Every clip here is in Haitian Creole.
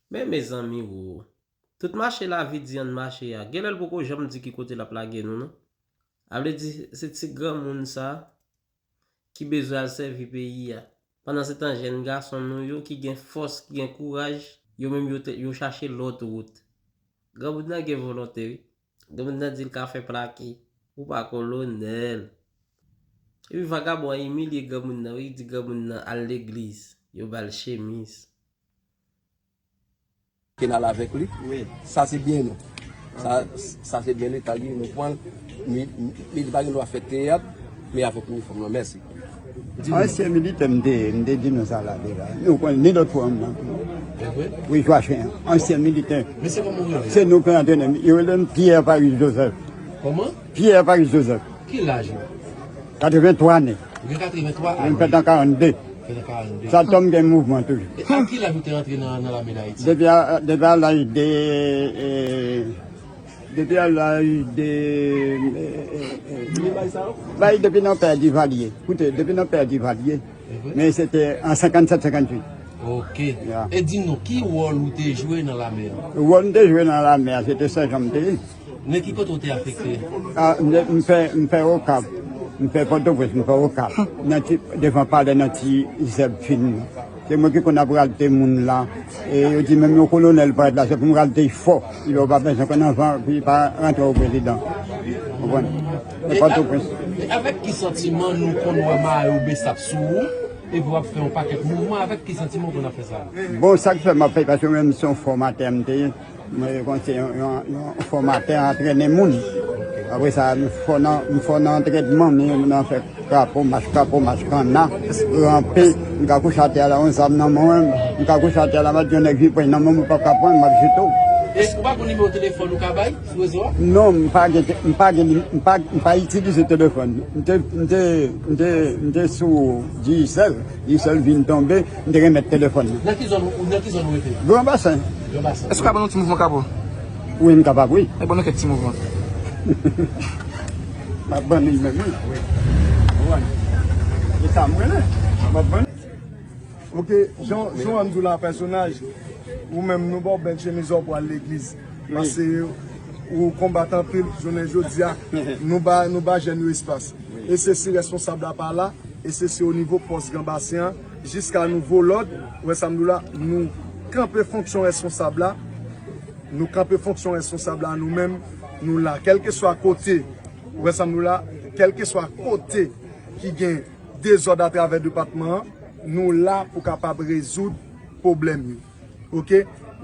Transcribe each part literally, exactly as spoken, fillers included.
Men mezanmi wo, tout mache lavi di ann mache a, genlè l poko janm di ki kote l ap lage nou non. A vle di se ti granmoun sa ki bezwen al sèvi peyi a. Pandansetan jèn gason nou yo ki gen fòs, ki gen kouraj, yo menm yo, te- yo chache lòt wout. Granmoun nan gen volonte wi. Granmoun nan di l ka fè plake. Ou pa kolonèl. Epi vagabon an imilye granmoun nan wi, di granmoun nan al legliz. Yo ba l chemiz. Ke n al avèk li. Sa se byen nou. Sa, sa se byen Leta li, nou pran l. Li, li pa gen dwa fè teyat, men avèk inifòm lan. Mèsi. Ansyen militè, m te ye, m te di nou sa la deja. Nou konn ni lòt fwa m nan. Wi, Jwachen an. Ansyen militè. Se nou ki antrene m. Yo rele m Pierre Paris Joseph. Kòman? Pierre Paris Joseph. Ki laj ou? Katrevenntwa ane. Ou gen katrevenntwa ane. Mwen fèt an karannde. Fèt an karannde. Sa tòm gen mouvman toujou. E a ki laj ou te rantre nan, nan lame Dayiti? Depi a, depi a laj de, e, depi a laj de, e, e, e, bay depi nan pè Divalye. Koute, depi nan pè Divalye. Men se te an senkannsèt, senkannuit. Ok. E di nou, ki wòl ou te jwe nan lame a? Wòl m te jwe nan lame a, se te sèjan m te ye. Men ki kote w te afekte? A, m, m fè, m fè Okap. M fè Pòtoprens, m fè Okap. Nan ti, devan palè, nan ti zèb fin nan. Se mwen ki konn ap ralte moun la. E yo di menm yon kolonèl parèt la, se pou m ralte fò. Yo pa bezwen konn anvan, pou li pa rantre o prezidan. Konprann? E Pòtoprens. E avèk ki santiman nou konn wè Mayo Besap sou ou, epi w ap fè yon pakèt mouvman, avèk ki santiman w konn ap fè sa? Bon, sa k fè m ap fè, paske mwen menm se yon fòmatè m te ye. Mwen, kòmsi yon, yon, yon fòmatè antrene moun. Apre sa, m fò nan, m fò nan antrènman, m nan fè krapo, mach krapo, mach kanna, ranpe. M ka kouche atè a la, yon zam nan men mwen, m ka kouche atè a la, m ap di yon nèg vin pran nan men mwen, ou p ap ka pran, m ap jete w. E ou pa gon nimewo telefòn ou ka bay sou rezo a? Non, m pa gen, te- m pa gen, m pa, m pa itilize telefòn. M te, m te, m te, m te sou Digicel. Li sèl vin tonbe, m te remèt telefòn nan. Nan ki zòn ou, nan ki zòn ou rete? Gran Basen. Gran Basen. Èske w ka ban nou ti mouvman krapo? Wi, m kapab, wi. E ban nou kèk ti mouvman. M ap ban nou menm, wi. Wi. E sa m rele. M ap ban nou. Ok, jan, jan w di w la, pèsonaj, ou menm, nou ba w bèl chemiz ou pou al legliz. Paske ou konbat anpil, jounen jodi a, nou ba, nou ba jèn yo espas. E se si responsab la pa la, e se si o nivo pòs Gran Basen an, jiska nouvo lòd, ou wè sa m di w la, nou kanpe fonksyon responsab la, nou kanpe fonksyon responsab la nou menm, nou la, kèlkeswa kote, ou wè sa m di w la, kèlkeswa kote ki gen dezòd atravè depatman an, nou la pou kapab rezoud pwoblèm yo. Ok?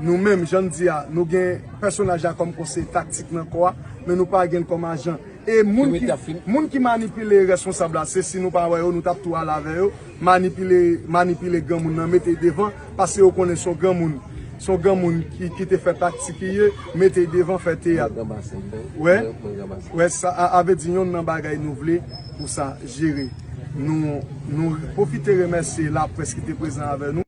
Nou menm, jan n di a, nou gen pèsonaj la kòm konseye taktik nan kò a, men nou pa gen l kòm ajan. E moun ki, moun ki manipile responsab la, se si nou pa wè yo, nou t ap tou al avè yo, manipile, manipile granmoun nan, mete l devan, paske yo konnen se yon granmoun, se yon granmoun ki, ki te fè taktik li ye, mete l devan, fè teyat. Wè, wè, sa a, a vle di yonn nan bagay nou vle pou sa jere. Nou, nou pwofite remèsye laprès ki te prezan avè nou.